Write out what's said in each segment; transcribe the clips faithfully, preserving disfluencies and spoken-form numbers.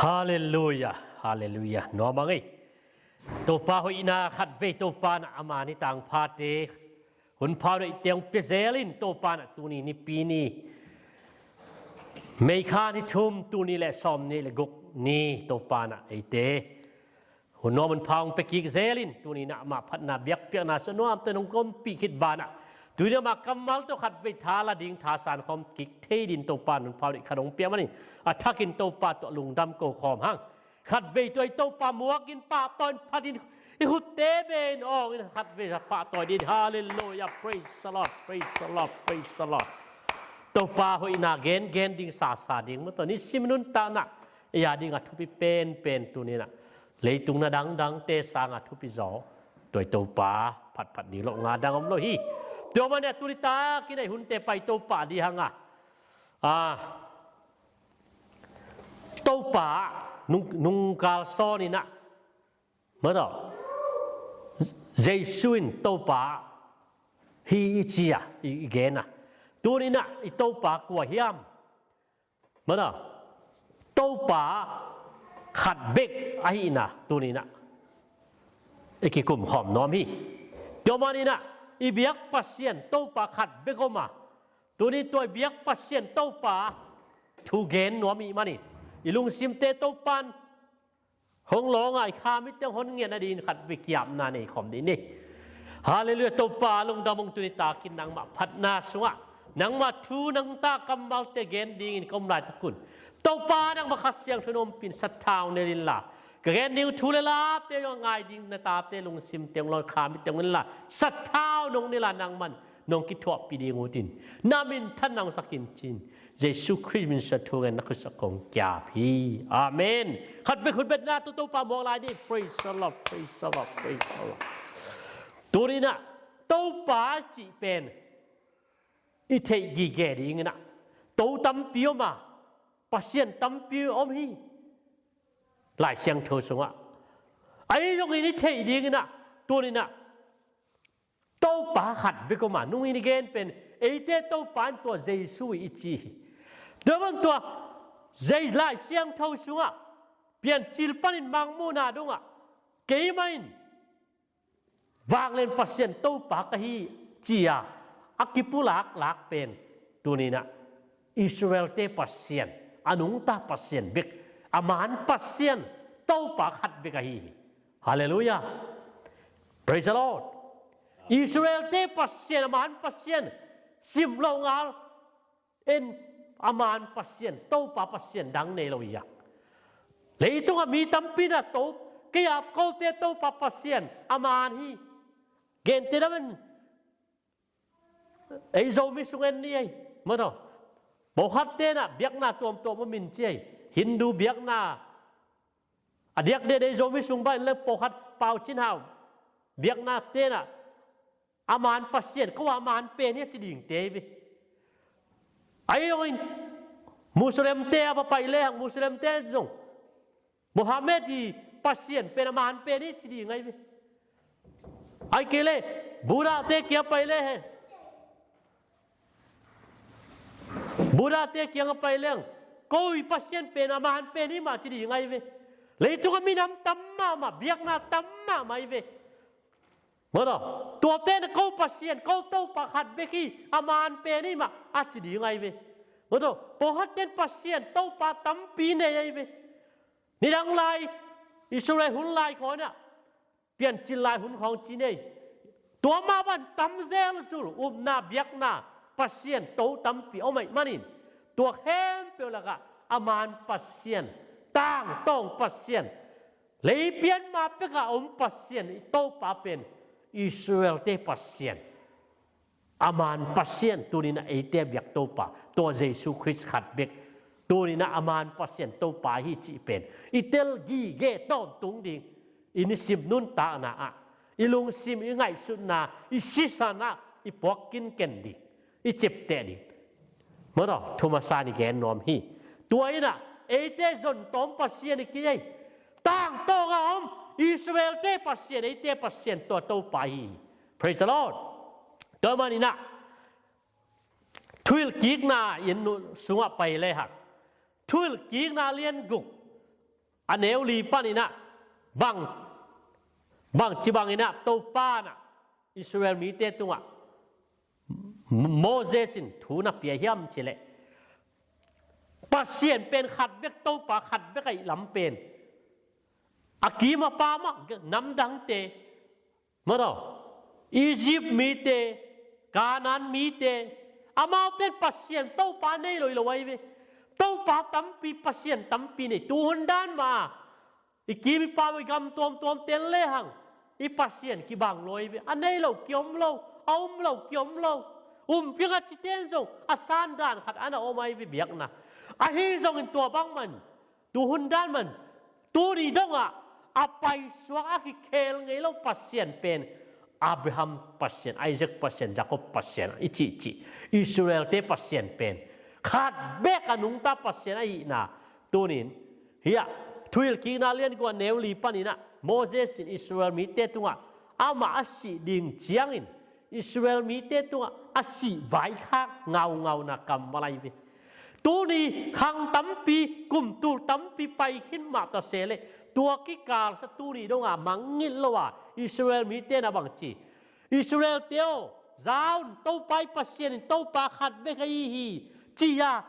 Halleluia, halleluia. Nuam a ngei. Topa hoihna khatvei Topa na ama ni tangphate hun phau deihte hong pia zel in Topa na tuni nipi ni May kha ni thum, tul nih le sawmnih le guk ni Topa na eite hun nuam hun phau hong pia kik zel in tuni na ama phatna biakpiakna sa nuamte nong kompih khit banah tuni ama kammal tawh khatvei tha la ding tha san khawm kik thei din Topa na hun phau deih khat hong pia manin a thakin Topa tawh lungdam ko khawm hang. Khatvei tua i Topa muak in pahtawi in phat in i khutte be in awng in khatvei pahtawi din. Halleluia. Praise the Lord. Praise the Lord. Praise the Lord. Topa hoihna gen gen ding sa sa ding maw tawh nisim nuntakna ei a ding a thupi penpen tuni na leitung na dangdangte sang a thupi zaw tua i Topa phatphat ding lo nga dang om lo hi. Tua man a tuni takin ei hunte pai Topa ding hang a Topa nung, nung kal sawn in ah maw tawh Jesu in Topa hi i ci a i, i gen a tuni na i Topa kua hiam? Maw tawh Topa khat bek ahihna tuni na i kikum khawm nuam hi. Tua manin ah i biak Pasian Topa khat bek om a tuni tua i biak Pasian Topa thu gen nuam i hih manin i lungsimte Topan hong lawng a i kha mitte hong hon ngiat nadingin khatvei kiamna nei khawm dih ni. Halleluia. Topa lungdam ung tuni takin nangmah phatna sungah nangmah thu nangta kammalte gen dingin ka om laitakun Topa nangmah Kha Siangtho na ompih in sathau nel inla ka gen ding thu le late hong ngai ding na tate lungsimte hong lawn kha mitte hong inla sathau nong nela nangman nong kithuahpih ding utin na minthan nang sak in cin Jesu Khrist min sa thu ngen na khusa kong kiap hi. Amen. Khatvei khutbetna tawh Topa muak lai dih. Praise the Lord. Praise the Lord. Praise the Lord. Tuni na Topa cih pen i theih gige dingin ah to tampi om a Pasian tampi om hi. Lai Siangtho sungah ahi zongin i theih dingin ah tuni na Topa khat bek om a nungin i gen pen eite Topa in tua Jesu i ci hi. Tua bang tua Jesu Lai Siangtho sungah Piancil panin Mangmuhna dongah keimah in vanglian Pasian Topa ka hi ci a a kipulak lak pen tuni na Israelte Pasian a nungta Pasian bek a man Pasian Topa khat bek ahi hi. Halleluia. Praise the Lord. Israelte Pasian a man Pasian sim lo ngal en a man Pasian Topa Pasian dang nei lo hi a leitung a mi tampi na to kei a kote Topa Pasian a man hi. Gente na men ei Zomi sung en ni ei maw tawh pawlkhatte na biakna tuamtuam a min ci ei Hindu biakna a diak dede Zomi sung bah in le pawlkhat Pau Cin Hau biaknate na a man Pasian ko a man pen hi a ci dingte hi ve. Ahi zongin Muslimte a va pai lehang Muslimte zong Mohammed hi Pasian pen a man pen hi ci ding ahi ve. Ahi kei le Buddhate kia pai le he Buddhate kiang a pai leng ko i Pasian pen a man pen hi mah ci ding ahi ve. Leitung a minam tam mahmah biakna tam mahmah hi ve. Maw tawh tuate na ko Pasian ko Topa khat bek hi a man pen hi mah a ci ding ahi ve. Maw tawh pawlkhat ten Pasian Topa tampi nei ahi ve. Nidang lai Israel hun lai khawnah Piancil lai hun khawng ci nei. Tua mah ban tam zel zul upna biakna Pasian to tampi om aih manin tua khempeuh lakah a man Pasian tangtawng Pasian leipian ma pekah om Pasian i Topa pen Israelte Pasian. A man Pasian tuni na eite biak Topa tua Jesu Khrist khat bek tuni na a man Pasian Topa hi cih pen i tel gige tawntung ding i nisim nuntakna ah i lungsim i ngaihsutna i sisan ah i puak kinken ding i ciapteh ding. Maw tawh thu masa ni gen nuam hi. Tua in ah eite zon tawm Pasian i kei ei tangtawng a om Israelte Pasian eite Pasian tua Topa hi. Praise the Lord. Tua manin ah thuhilhkikna in sungah pai lehang thuhilhkikna lian guk a neu li panin ah bang, bangci bangin ah Topa in ah Israel mite tungah Moses in thu na pia hiam cih leh, Pasian pen khat bek, Topa khat bek ahih lam pen a kim a pam ah namdangte, maw, Egypt mite, Kanaan mite, amaute in Pasian, Topa nei lo hi lo ahi ve. Topa tampi, pasian tampi nei, tuhun dan mah i kim i pam, i gam tuamtuam ten lehang i Pasian kibang lo hi ve. A nei lo kiom lo, a um lo kiom lo, um piang a cite in zong a san dan khat a na om ahi ve, biakna. Ahi zongin tua bang mah in, tuhun dan mah in, tuni dongah a paisuak, a kikhel ngei lo Pasian pen Abraham Pasian, Isaac Pasian, Jacob Pasian i cihcih Israelte Pasian pen khat bek a nungta Pasian ahihna tunin, hiah Thuhilhkikna lian guk a neu li panin ah Moses in Israel mite tungah amah a sih ding ciangin Israel mite tungah a sih vaikhak ngaungauna kammal ahi ve. Tuni khang tampi, kum tul tampi pai khin mah ta se leh, tua kikalsa tuni dongah mangngilh lo a Israel mite in a bangci, Israelte aw, za un, Topa i Pasian in Topa khat bek ahi hi, ci-a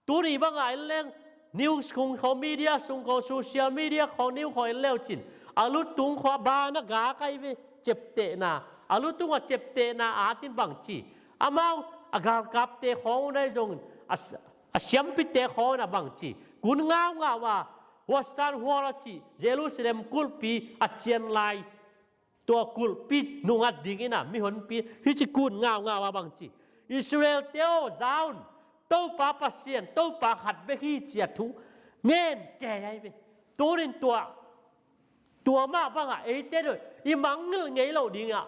tuni bangah en leng, news khong, khong media sung khong, social media khong, news khong en leu cin, a lutung khong a ban a gak ahi ve, ciaptehna, a lutung a ciaptehna atin bangci, amau a galkapte khong un ahi zongin, a, a siampite khong un a bangci, kun ngaungau a, Western Wall a cih Jerusalem kulhpi a cian lai, tua kulhpi nungah dingin ah mihonpi hici kun ngaungau a bangci, Israelte aw, za un, Topa Pasian, Topa khat bek hi, ci-a thu ngen kei ahi ve. Tunin tua, tua mah bangah eite dong i mangngilh ngei loh dingah,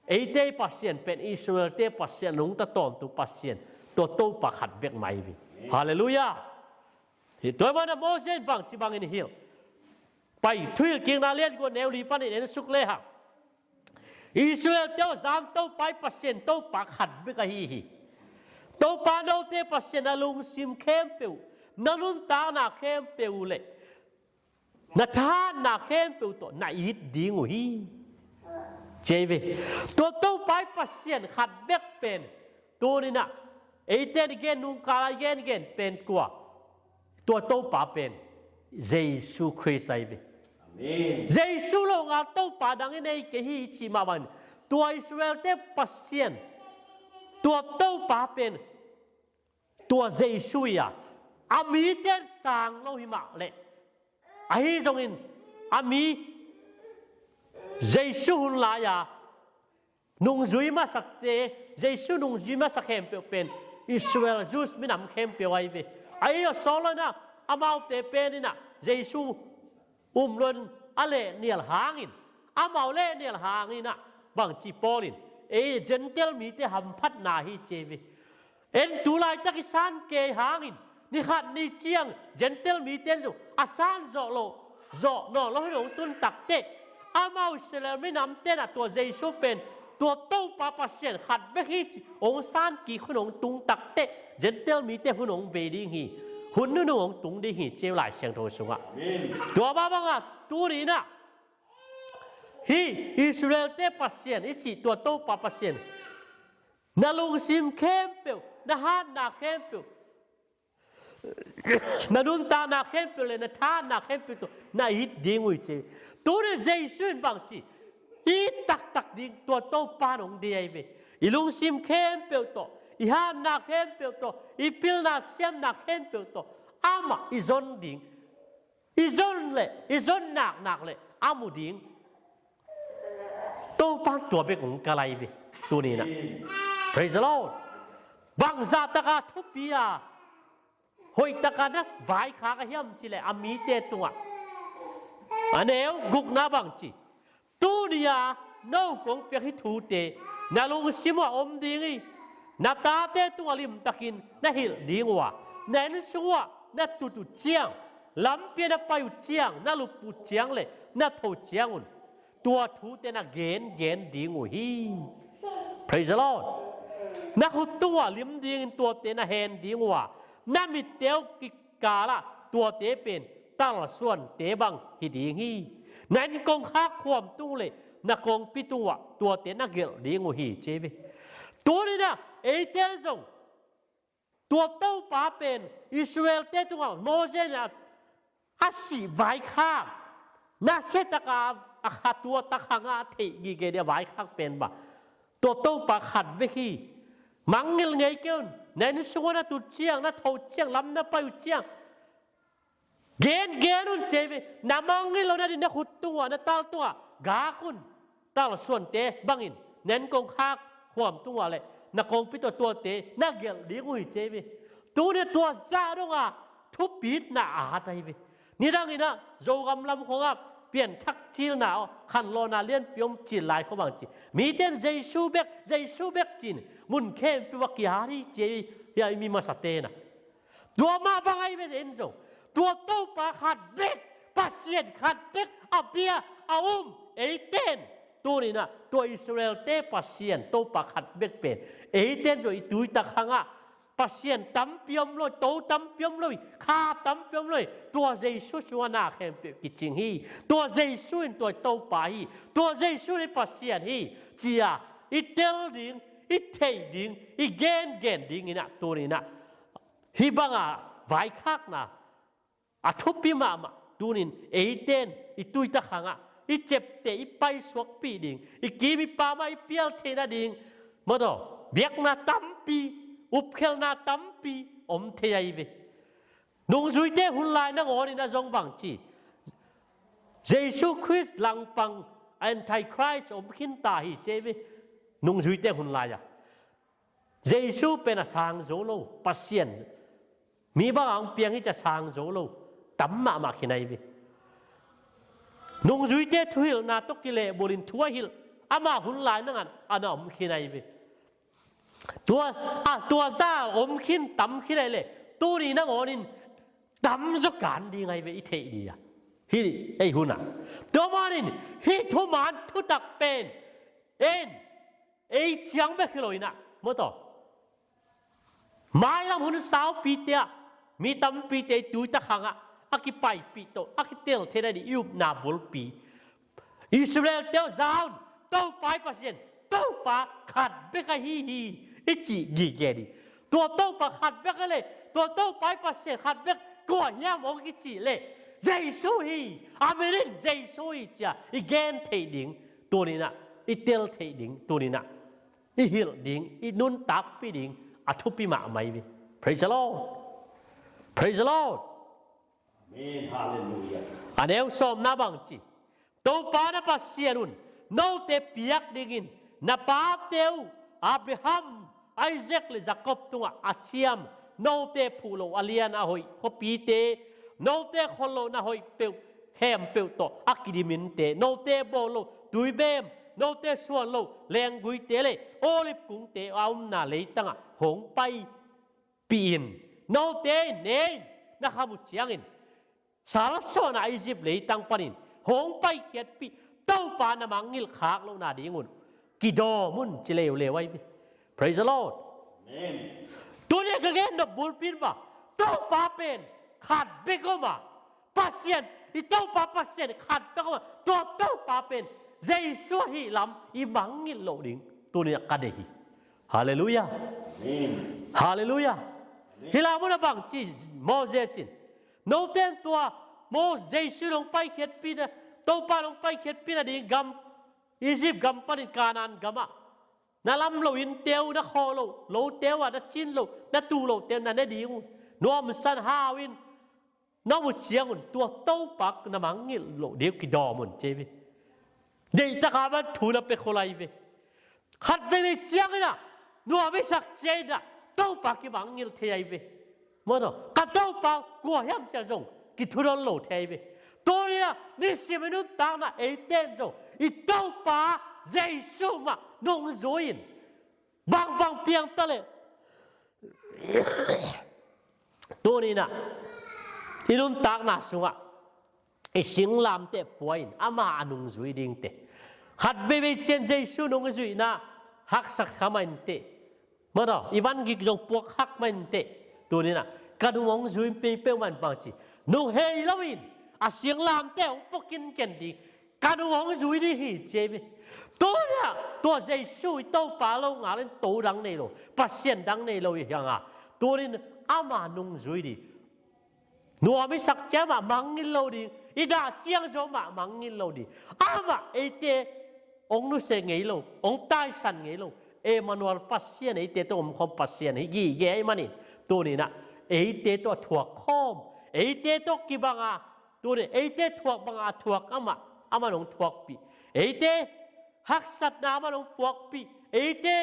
eite i Pasian pen Israelte Pasian, nungta tawntung Pasian, tua Topa khat bek mah ahi ve. Halleluiah. Hi, tua ahih manin Moses in bangci bangin hilh, pai, Thuhilhkikna lian guk a neu li panin en suk lehang, Israelte aw, za un, Topa i Pasian, Topa khat bek ahi hi. Topa note Pasian na lungsim khempeuh, na nuntakna khempeuh le na thahatna khempeuh tawh na it ding uh hi, ci ahi ve. Tua Topa i Pasian khat bek pen tuninah eite in i gen, nungkala i gengen pen kua? Tua Topa pen Jesu Khrist ahi ve. Amen. Jesu longal Topa dang i nei kei hi cih mah bangin, tua Israelte Pasian, tua Topa pen tua Jesu hi a, a mite in sang lo hi mah leh, ahi zongin a mi Jesu hun lai-a nungzui masakte, Jesu nungzui masak khempeuh pen Israel, Jews minam khempeuh ahi ve. Ahi a, sawt lo-in ah amaute pen inah Jesu um lo-in a lehnial hangin, amau lehnial hanginah bangci Paul in, ei Gentile mite hamphatna hi ci ahi ve. En tu laitak i san kei hangin, ni khat ni ciang Gentile mite in zong a san zawh lo, zawh nawn lo hun hong tun takteh, amau Israel minamte inah tua Jesu pen tua Topa Pasian khat bek hi ci hong san kik hun hong tung takteh, Gentile mite hun hong bei ding hi, hun nunung hong tung ding hi ci uh Lai Siangtho sungah. Amen. Tua mah bangah tuni inah hih Israelte Pasian i cih tua Topa Pasian, na lungsim khempeuh, na hatna khempeuh, na nuntakna khempeuh le na thahatna khempeuh tawh na it ding uh hi ci. Tuni Jesu in bangci it taktak ding, tua Topa in hong deih ahi ve. I lungsim khempeuh tawh, i hatna khempeuh tawh, i pilna siamna khempeuh tawh amah i zon ding. I zon le, i zon naknak le a mu ding Topa in tua bek hong kal ahi ve. Tuni inah, praise the Lord. Bangzah taka thupi a, hoih taka na vaikhak a hiam cih leh a mite tungah, a neu gukna bangci, tuni-a no kong piak hih thute na lungsim uh ah om ding hi. Na tate tungah limtakin na hilh ding uh a, na innsung uh ah na tut uh ciang, lampi-ah na pai uh ciang, na lup uh ciang le na tho ciangun tua thute na gengen ding uh hi. Praise the Lord. Na khut tungah lim dingin tuate na hen ding uh a, na mitte uh kikalah tuate pen talsuante bang hi ding hi. Na inn kongkhak khuam tung le na kongpi tungah tuate na gelh ding uh hi ci hi ve. Tuni-in ah eite zong tua Topa pen Israel-te tungah Moses in a sih vaikhak, nasia taka a kha tua takhang a theih gige dia vaikhak pen bang, tua Topa khat bek hi. Mangngilh ngei kei un. Na inn sungah na tut ciang, na tho ciang, lam na pai uh ciang, gen gen un ci hi ve. Na mangngilh loh nading na khut tungah, na tal tungah gak un. Talsuante bangin na inn kongkhak khuam tungah le na kongpi tungah tuate na gelh ding uh hi ci hi ve. Tuni-in tua zah dong a thupitna a hat ahi ve. Nidangin ah Zogam lam khawngah pianthak cilna aw, khanlawhna lianpi om cil lai khawng bang ci. Mite in Jesu bek, Jesu bek ci-in mun khempeuh ah kihat hi ci hi, hi a i mi masate in ah. Tua mah bang ahi ve, en zong. Tua Topa khat bek, Pasian khat bek a bia a um eite in, tuni-in ah tua Israel-te Pasian Topa khat bek pen eite in zong i tui takhang ah Pasian tampi om lo, to tampi om lo hi, kha tampi om lo hi. Tua Jesu sungah na khempeuh kicing hi. Tua Jesu in tua Topa hi. Tua Jesu in Pasian hi ci-a i tel ding, i theih ding, i gengen dingin ah tuni-in ah hih banga vaikhakna a thupi mahmah. Tuni-in eite in i tui takhang ah i ciapteh i paisuakpih ding, i kim i pam ah i pial theih nading, mawtaw, biakna tampi, upkhelhna tampi om thei ahi ve. Nungzuite hun lai nangawnin a zong bang ci, Jesu Khrist langpang Antichrist om khin ta hi ci hi ve. Nungzuite hun lai-ah Jesu pen a sang zo lo, Pasian mi bang a hong piang hi ci-a sang zo lo, tam mahmah khin ahi ve. Nungzuite thuhilhna tawh kilehbulhin thu a hilh ama hun lai nangin a na om khin ahi ve. Tua, a, tua zah om khin, tam khin ahi leh tuni nangawnin tamzaw kan ding ahi ve, i theih ding a, hih ei hun ah. Tua manin hih thuman thutak pen en ei ciang bek hi lo-in ah, mawtaw, mailam hun saupite ah mi tampite i tui takhang ah a kipaipih tawh a kitel theih nading i upna bulpi, Israel-te aw, za un, Topa i Pasian Topa khat bek ahi hi, i cih gige ding. Tua Topa khat bek a leh, tua Topa i Pasian khat bek kua hiam hong kicih leh Jesu hi, a min in Jesu hi ci-a i gen theih ding, tuni-in ah i tel theih ding, tuni-in ah i hilh ding, i nuntakpih ding a thupi mahmah hi ve. Praise the Lord. Praise the Lord. Amen. Hallelujah. A neu sawmna bang ci, Topa na Pasian un note piak dingin na pate uh Abraham, Isaac le Jacob tungah a ciam, note phuh loh a lian a hoih khuapite, note khol loh na hoih peuh khempeuh tawh a kidim innte, note bawl loh tuibem, note suan loh lengguite le olive kungte a omna leitangah hong paipih in. Note in ne in na kham uh ciangin salsawhna Egypt leitang panin hong paikhiatpih Topa na mangngilh khak lohna dingun kidawm un ci leuleu ahi ve. Praise the Lord. Amen. Tuni a ka gen nop bulpi in bang, Topa pen khat bek om a, Pasian, i Topa Pasian khat bek om a, tua Topa pen Jesu ahih lam i mangngilh loh ding tuni a ka deih hi. Halleluiah. Amen. Halleluiah. Amen. Hih lai munah bang ci Moses in, note in tua Mo-, Jesu in hong paikhiatpih na, Topa in hong paikhiatpih nading gam, Egypt gam panin Canaan gamah na lam loh innte uh, na khawh loh lote uh ah na cin loh, na tuh lohte uh na ne ding uh, nuamsan hau in na om uh ciangun tua Topa na mangngilh loh ding uh kidawm un ci hi. Deihtak a man thu na pia khol ahi ve. Khat veivei ciangin ah nuam i sak ciangin ah Topa kimangngilh thei ahi ve. Maw taw, ka Topa kua hiam ci-a zong kithudawn lo thei ahi ve. Tuni-in ah nisim i nuntakna eite in zong i Topa Jesu mah nungzui in, bangbang piang ta leh tuni-in ah i nuntakna sungah i singlamteh pua in ama a nungzui dingte, khat veivei ciang Jesu nungzuihna haksa kha mah inteh, maw taw, i van gik zong puak hak mah inteh, tuni-in ah ka nung hong zui peuhmah in bang ci, nung hei loin a singlamteh hong pua kinken ding, ka nung hong zui ding hi ci hi ve. Tuni-ah tua Jesu i Topa lo ngalin to dang nei lo, Pasian dang nei lo i hi hang a, tunin ama nung zui ding. Nuam i sak ciang mah mangngilh lo ding, i dah ciang zong mah mangngilh lo ding. Amah eite hong nusia ngei lo, hong taisan ngei lo, Emmanuel, Pasian eite tawh omkhawm Pasian hi gige ahih manin, tuninah eite tawh a thuak khawm, eite tawh kibang a, tunin eite thuak bang a thuak amah, amah nong thuakpih, eite haksatna amah nong puakpih, eite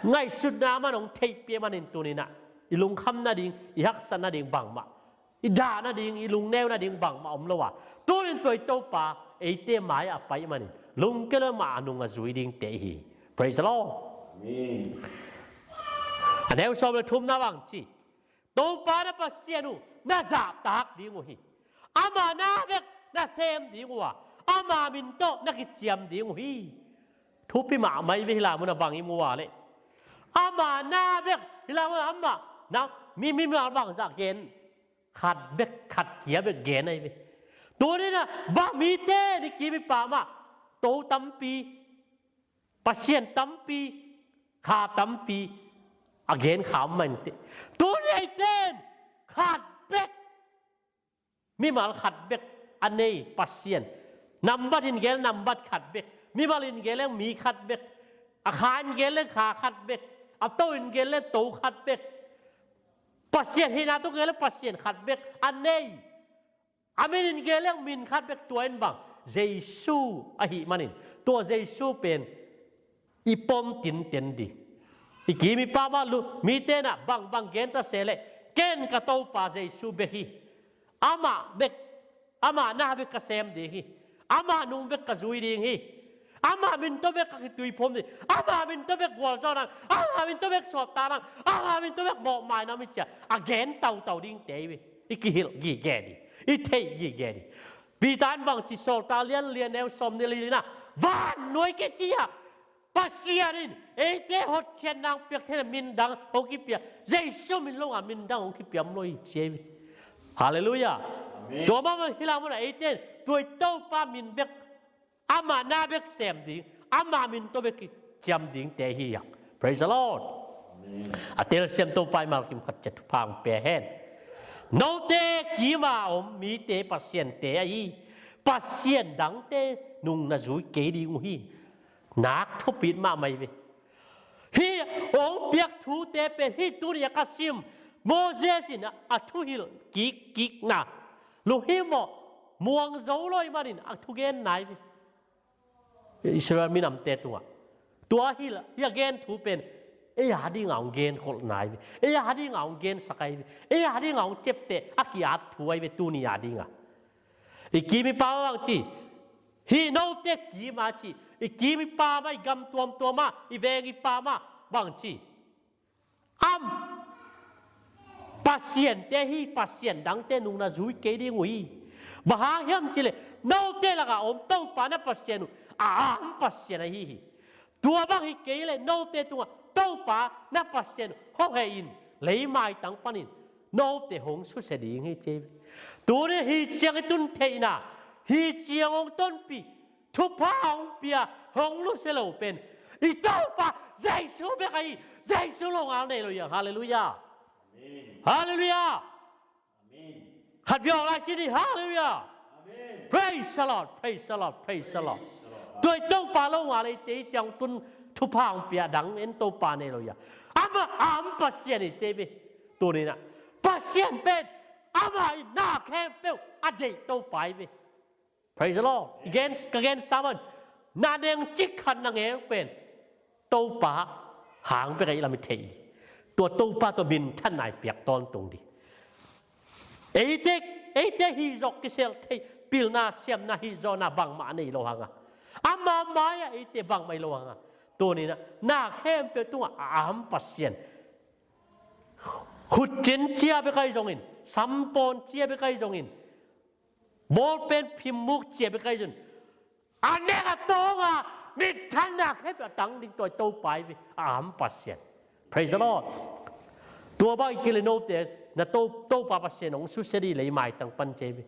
ngaihsutna amah nong theihpih ahih manin tuninah i lungkham nading, i haksat nading bangmah, i dah nading, i lungneu nading bangmah om lo a, tunin tua i Topa eite mai-ah a pai ahih manin lungkia lo, amah a nung a zui dingte i hi. Praise the Lord. Amen. A neu sawm le thumna bang ci, Topa na Pasian uh na zahtak ding uh hi. Ama na bek na sem ding uh a, ama min tawh na kiciam ding uh hi. Thupi mahmah hi ve, hih lai munah bang i mu a leh, ama na bek, hih lai munah amah na, mi, mi, mimal bangzah gen, khat bek, khat kia bek gen ahi ve. Tuninah bang mite ni kim i pam ah to tampi, Pasian tampi, kha tampi a gen kha om mah inteh. Tuni eite in khat bek, mimal khat bek a nei Pasian. Nambat in gen nambat khat bek, mimal in gen leng mi khat bek, a kha in gen leng kha khat bek, a to in gen leng to khat bek, Pasian hihna tawh gen leng Pasian khat bek a nei. A min in gen leng min khat bek, tua in bang, Jesu ahih manin tua Jesu pen i pom tinten ding. I kim i pam ah lu, mite nah bang bang gen ta se leh, ken ka Topa Jesu bek hi. Amah bek, amah na bek ka sem ding hi. Amah nung bek ka zui ding hi. Amah min tawh bek ka kituiphum ding, amah min tawh bek gualzawhna, amah min tawh bek sawptana, amah min tawh bek mawhmaina om hi ci-a a gen tautau dingte hi ve. I kihilh gige ding, i theih gige ding. Peter in bangci, Sawltak lian lian neu sawm nih le li-na, vannuai kici-a Pasian in eite hotkhiatna hong piak theihna min dang hong kipia, Jesu min lo a min dang hong kipia om lo hi ci hi ve. Halleluiah. Amen. Tua mah bang hih lai munah eite in tua i Topa min bek, amah na bek sem ding, amah min tawh bek kiciam dingte hi hang. Praise the Lord. Amen. A telsiam Topa in mimal kim khat ciat thupha hong pia hen. Note kim a om mite pasiante ahi, pasian dangte nung na zui kei ding uh hi. Nak thupi mahmah hi ve. Hih hong piak thute pen hih tuni-a ka sim Moses in a, a thuhilh kikkikna, lunghimawh muang zo lo ahih manin a thugenna hi ve. Israel minamte tungah tua hilh, hih a gen thu pen ei a dinga hong genkholhna hi ve. Ei a dinga hong gensak ahi ve. Ei a dinga hong ciapteh a ki-at thu ahi ve tuni a dinga. I kim i pam ah bangci, hih note kim a ci, i kim i pam ah, i gam tuamtuam ah, i veng i pam ah bangci, am pasiante hi, pasian dangte nung na zui kei ding uh hi. Bang hang hiam cihleh note lakah om Topa na Pasian uh a am Pasian ahi hi. Tua bang hi kei leh note tungah Topa na Pasian uh hong heh in, lei maitang panin note hong susia ding hi ci hi. Tuni hi ciang i tun theihna, hi ciang hong tonpih, thupha hong pia, hong nusia lo pen i Topa Jesu bek ahi. Jesu lo ngal nei lo hi hang. Halleluiah. Amen. Halleluiah. Amen. Khat viau lai sin hi. Halleluiah. Amen. Praise the Lord. Praise the Lord. Praise the Lord. Praise the Lord. Tua i Topa lo ngal eite hi ciang tun thupha hong pia dang en Topa nei lo hi hang. Amah a am Pasian hi ci hi ve. Tuni-in ah Pasian pen amah in na khempeuh a deih Topa hi ve. Praise the Lord. I gen, ka gen sermon, na neng cik khat na ngeng pen Topa hang bek ahi lam i thei ding. Tua Topa tua minthanna i piak tawntung ding. Eite, eite hih zawh kisel thei, pilna siamna hih zawhna bangmah a nei lo hang a, ama mai-ah eite bangmah hi lo hang a, tuni-in ah na khempeuh tungah a am Pasian, khutcin cia bek ahi zongin, sampawn cia bek ahi zongin, bawlpen phim muk cia bek ahi zongin, a nek a tawng a minthanna khempeuh a tang ding tua i Topa hi ve, a am Pasian. Praise the Lord. Tua bang hi kei leh note na To, Topa Pasian hong susia dih lei maitang pan ci hi ve.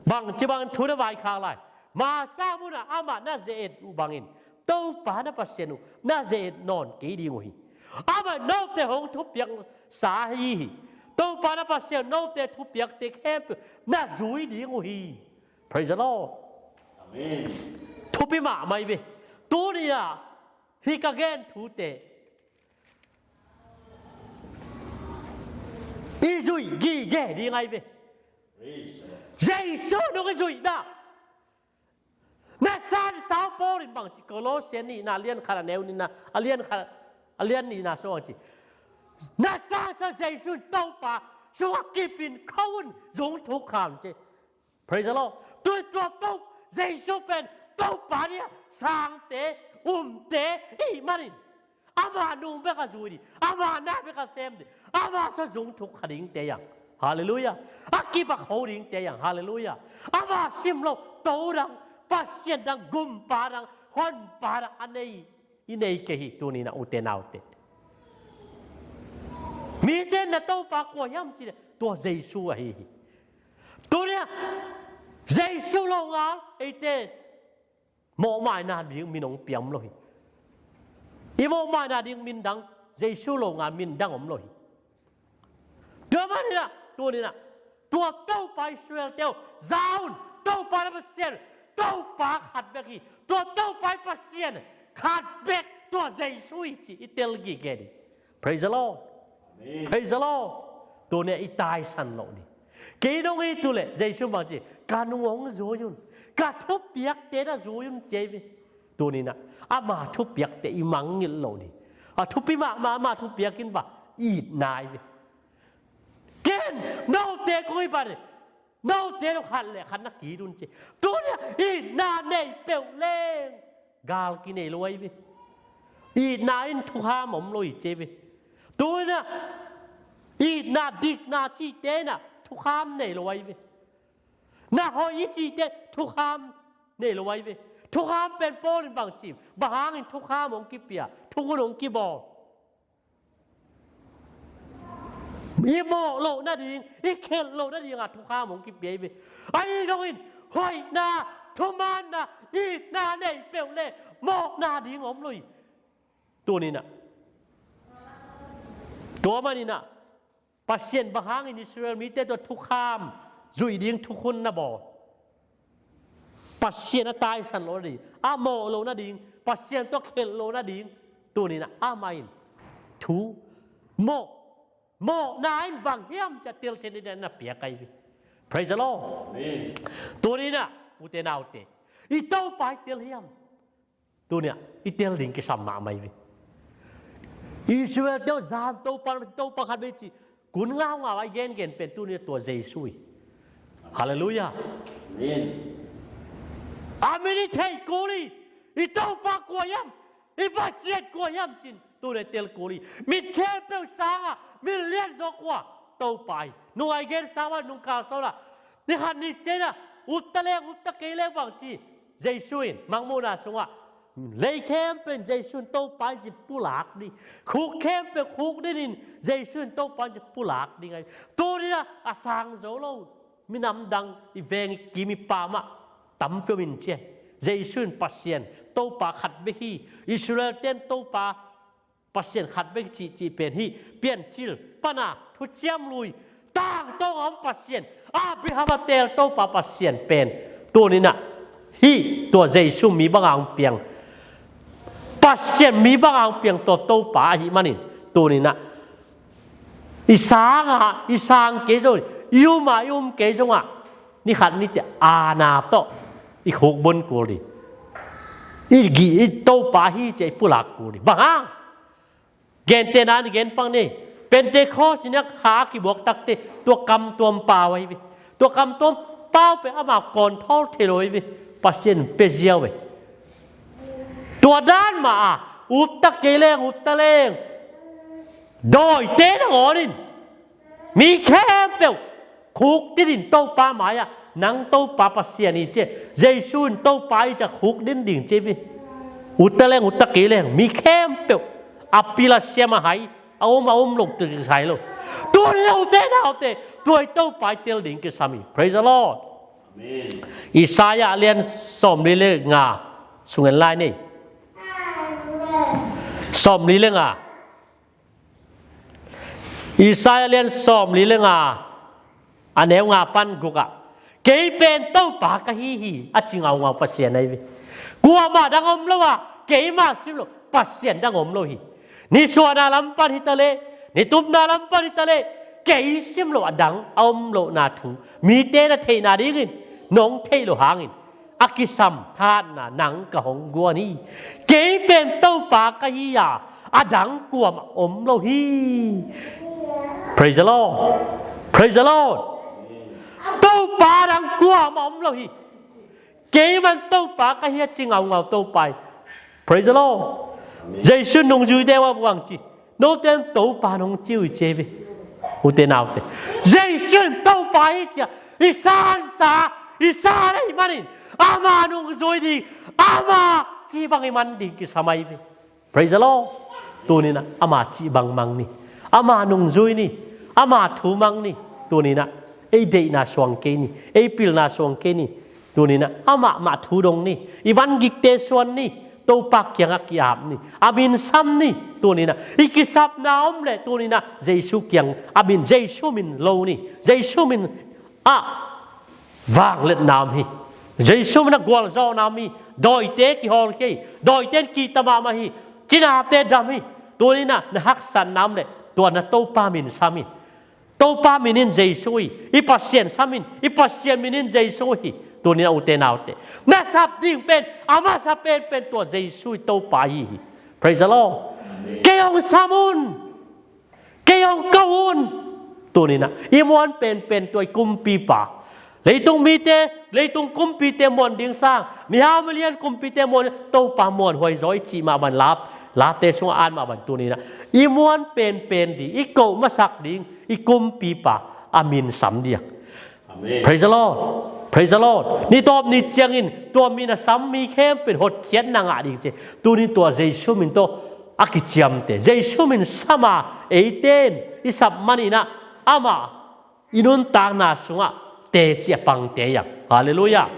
Bangci bangin thu na vaikhak lai? Masa munah amah na ze-et uh bangin Topa na Pasian uh na ze-et nawn kei ding uh hi. Amah note hong thupiaksa hi hi. Topa na Pasian note thupiakte khempeuh na zui ding uh hi. Praise the Lord. Amen. Thupi mahmah hi ve. Tuni-ah hih ka gen thute i zuih gige ding ahi ve. Jesu nung i zuihna. Na sansau Paul in bangci Colossian nihna lian khat a neu nihna a lian khat a lian nihna sung bangci, na sansau Jesu in Topa sungah kipin kho un, zung thukham ci. Praise the Lord. Tui tua To, Jesu pen Topa nih a sangte, umte i hih manin ama nung bek a zui dih, ama na bek a sem dih, ama sung zung thuk kha dingte hi hang. Halleluiah. A kipak ho dingte hi hang. Halleluiah. Ama sim lo To dang, Pasian dang, Gumpa dang, Honpa dang a nei, i nei kei hi. Tuni-in ah ute naute, mite in na Topa kua hiam cih leh tua Jesu ahi hi. Tuni-ah Jesu longal eite mawhmaina ding min hong pia om lo hi. I mawhmaina ding min dang, Jesu longal min dang om lo hi. Tua manin ah tuni-in ah tua Topa Israel-te uh za un, Topa na Pasian Topa khat bek hi. Tua Topa i Pasian khat bek, tua Jesu hi cih i tel gige dih. Praise the Lord. Amen. Praise the Lord. Tuni-ah i taisan loh dih. Kei nong it uh leh Jesu bangci, ka nung hong zui un, ka thupiakte na zui un ci hi ve. Tuni-in ah ama thupiakte i mangngilh loh dih. A thupi mahmah ama thupiak in va, itna hi ve. Ken note kong it bangin note lo khat le khat na ki-it un ci. Tuni-ah itna nei peuh leng gal kinei lo ahi ve. Itna in thukham om lo hi ci hi ve. Tuni-in ah itna, dikna cihte in ah thukham nei lo ahi ve. Na hoih i cihte thukham nei lo ahi ve. Thukham pen Paul in bang ci, bang hangin thukham hong kipia, thukhun hong kibawl? I mawh loh nading, i khelh loh nading a thukham hong kipia hi ve. Ahi zongin hoihna, thumaanna, itna nei peuh le mawhna ding om lo hi. Tuni-in ah, tua manin ah Pasian bang hangin Israel mite tawh thukham zuih ding thukhun na bawl? Pasian a taisan loh nading, a mawh loh nading, Pasian tawh khelh loh nading. Tuni-in ah amah in thu mawh, mawhna in bang hiam cih a tel theih nading na piak ahi ve. Praise the Lord. Amen. Tuni-in ah ute naute, i Topa i tel hiam? Tuni-ah i tel ding kisam mahmah hi ve. Israel-te uh zan Topa, Topa khat bek cih kun ngaungau a i gengen pen tuni-ah tua Jesu hi. Halleluiah. Amen. A min i theih kul hi. I Topa kua hiam, i Pasian kua hiam ci-in tuni-ah i tel kul hi. Mit khempeuh sangah min lian zaw kua? Topa hi. Nung a i gen sang mah, nung kalsuan ah, ni khat ni ciangin ah, ut ta leng ut ta kei leng bang ci? Jesu in Mangmuhna sungah lei khempeuh in Jesu in Topa in ci pulak ding. Khuk khempeuh khuk dinin Jesu in Topa in ci pulak ding ahi. Tuni-in ah a sang zo lo minam dang, i veng i kim i pam ah tampi om in ci hi. Jesu in Pasian Topa khat bek hi. Israel-te in Topa Pasian khat bek cihcih pen hih Piancil pana thuciam lui tangtawng a om Pasian, Abraham a teel Topa Pasian pen tuni-in ah hih tua Jesu mi banga hong piang, Pasian mi banga hong piang tua Topa ahih manin tuni-in ah i sangah i sang kei zong, i umah i um kei zongah ni khat ni ciang aana tawh i khukbun kul ding. I gih, i Topa hi ci-a i pulak kul ding. Bang hang? Gentehna ni gen pang ni. Pentecost ni-a kha a kibuak takte tua kamtuam pau ahi ve. Tua kamtuam pau pen amau control thei lo ahi ve. Pasian in pia ziau ve. Tua dan mah a, up ta kei leng, up ta leng, dawite nangawn in mi khempeuh khukdin in Topa mai-ah, nang Topa Pasian hi ci-a, Jesu in Topa hi ci-a khukdin ding ci hi. Ut ta leng, ut ta kei leng, mi khempeuh a pil a siam a hai A um a um lo tu kisai lo. Tua ni lo te nau te, tua i Topa i tel ding kisam hi. Praise the Lord. Amen. Isaiah lian sawmli le nga sung en lai ni. Sawmli le nga. Isaiah lian sawmli le nga, a neu nga pan guk ah, "Kei pen Topa ka hi hi," a ci ngaungau Pasian ahi ve. Kuamah dang om lo a, keimah sim lo Pasian dang om lo hi. Nisuahna lam pan hi ta leh, nitupna lam pan hi ta leh, kei sim lo a dang a om lohna thu mite na theihna dingin nong theih lo hangin a kisam thahatna nang ka hong guan hi. Kei pen Topa ka hi a, a dang kuamah om lo hi. Praise the Lord. Praise the Lord. Topa dang kuamah om lo hi. Kei man Topa ka hi a ci ngaungau Topa hi. Praise the Lord. Jesu nungzuite uh a buang ci, "Note in Topa nong ci uh hi," ci hi ve. U te nau te, Jesu in Topa hi ci a i sansa, i san ahih manin ama nungzui ding, ama cih bang i man ding kisam ahi ve. Praise the Lord. Tuni-in ah ama cih bang mang ni. Ama nungzui ni. Ama thu mang ni. Tuni-in ah ei deihna suang kei ni. Ei pilna suang kei ni. Tuni-in ah amah mah thu dong ni. I van gikte suan ni. Topa kiangah ki-ap ni. A min sam ni. Tuni-in ah i kisapna om leh tuni-in ah Jesu kiang a min, Jesu min lo ni. Jesu min ah vangliatna om hi. Jesu min ah gualzawhna om hi. Dawite kihawlkhia hi. Dawite in kihta mahmah hi. Cinate dam hi. Tuni-in ah na haksatna om leh tua na Topa min sam in. Topa min in Jesu hi. I Pasian sam in. I Pasian min in Jesu hi. Tuni-in ah u te nau te, na sap ding pen a masa penpen tua Jesu hi, Topa hi hi. Praise the Lord. Kei hong sam un. Kei hong ko un. Tuni-in ah i muan penpen tua i kumpipa, leitung mite, leitung kumpite muan ding sang, mihau milian kumpite muan, Topa muanhuai zaw i cih mah bang, la, late sungah at mah bang, tuni-in ah i muan penpen ding, i ko masak ding i kumpipa a min sam ding. Amen. Praise the Lord. Praise the Lord. Ni tawp ni ciangin tua min a sam mi khempeuh in hotkhiatna ngah ding ci. Tuni tua Jesu min tawh a kiciamteh, Jesu min sam a, eite in i sap manin ah amah i nuntakna sungah teci a pangte hi hang. Halleluiah.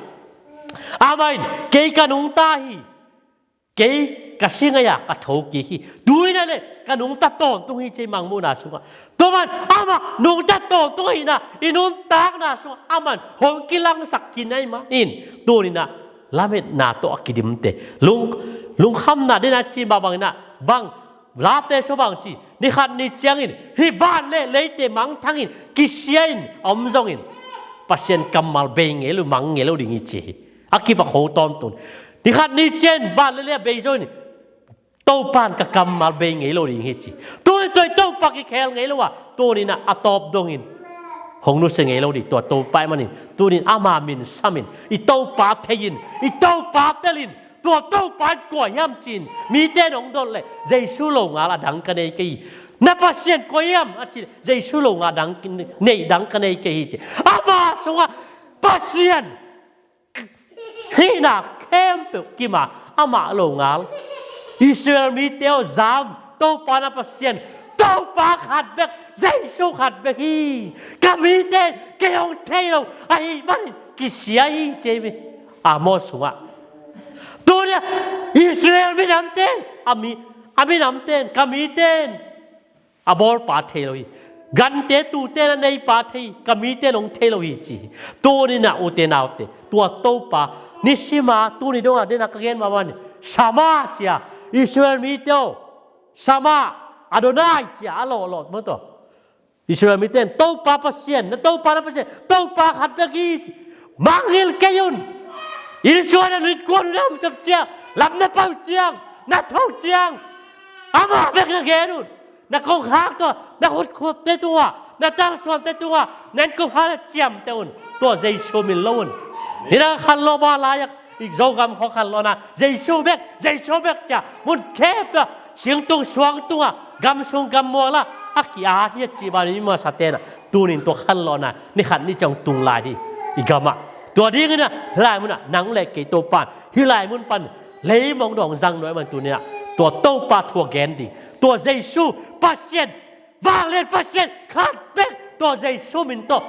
Amah in, "Kei ka nungta hi. Kei ka si ngei a ka tho kik hi. Tu-in ah leh ka nungta tawntung hi," ci hi, Mangmuhna sungah. Tua man amah nungta tawntung ahihna i nuntakna sungah amah in hong kilangsak khin ahih manin, tuni-in ah lametna tawh a kidimteh, lung, lungkhamna ding a ci mah bangin ah, bang, Late sungah bang ci, ni khat ni ciangin hih van leh leite mangthangin kisia in a om zongin Pasian kammal bei ngei lo, mang ngei lo ding hi ci hi. A kipak ho tawntung. Ni khat ni ciangin van leh lei a bei zongin Topa in ka kammal bei ngei lo ding hi ci. Tuni tua i Topa kikhel ngei lo a, tuni-in ah a tawp dongin hong nusia ngei lo ding tua Topa ahih manin, tuni-in ama min sam in, i Topa thei in, i Topa tel in, tua Topa in kua hiam ci-in mite in hong dot leh, Jesu lo ngal a dang ka nei kei hi. Na Pasian kua hiam a ci leh, Jesu lo ngal a dang, nei dang ka nei kei hi ci. Ama sungah Pasian hihna khempeuh kim a, amah lo ngal. Israel mite aw, zam, Topa na Pasian, Topa khat bek, Jesu khat bek hi. Ka mite in kei hong thei lo ahih manin kisia hi ci hi ve. Amos sungah. Tuni-ah Israel minamte in, a mi, a minamte in, ka mite in a bawlpa thei lo hi. Gante, tuute in a neipa thei hi, ka mite in hong thei lo hi ci hi. Tuni-in ah ute naute, tua Topa, nisima tuni dongah dena ka gen mah bangin, Shama ci a, Israel mite aw, Shama, Adonai ci a, a lawhlawh mawtaw. Israel mite in Topa Pasian, na Topa na Pasian, Topa khat bek hi ci. Mangngilh kei un. Israel na innkuan uh na om ciang, lam na pai uh ciang, na tho uh ciang, amah bek na gen un. Na kongkhak tungah, na khutkhutte tungah, na tangsuante tungah, na innkuan na ciamteh un. Tua Jesu min lo un. Nidang khanlawh mah lai-ah, i Zogam khawng khanlawhna, Jesu bek, Jesu bek ci a, mun khempeuh ah, singtung suang tungah, gamsung gammual ah, a ki-at hi a cih bangin mi masate'n ah, tuni-in tua khanlawhna, ni khat ni ciang tung lai hi, i gamah. Tua dingin ah, hih lai munah, nang leh kei Topa'n, hih lai mun pan, Leimong dong zang nuai man tunia tua Topa thu a gen ding, tua Jesu Pasian, vanglian Pasian khat bek, tua Jesu min tawh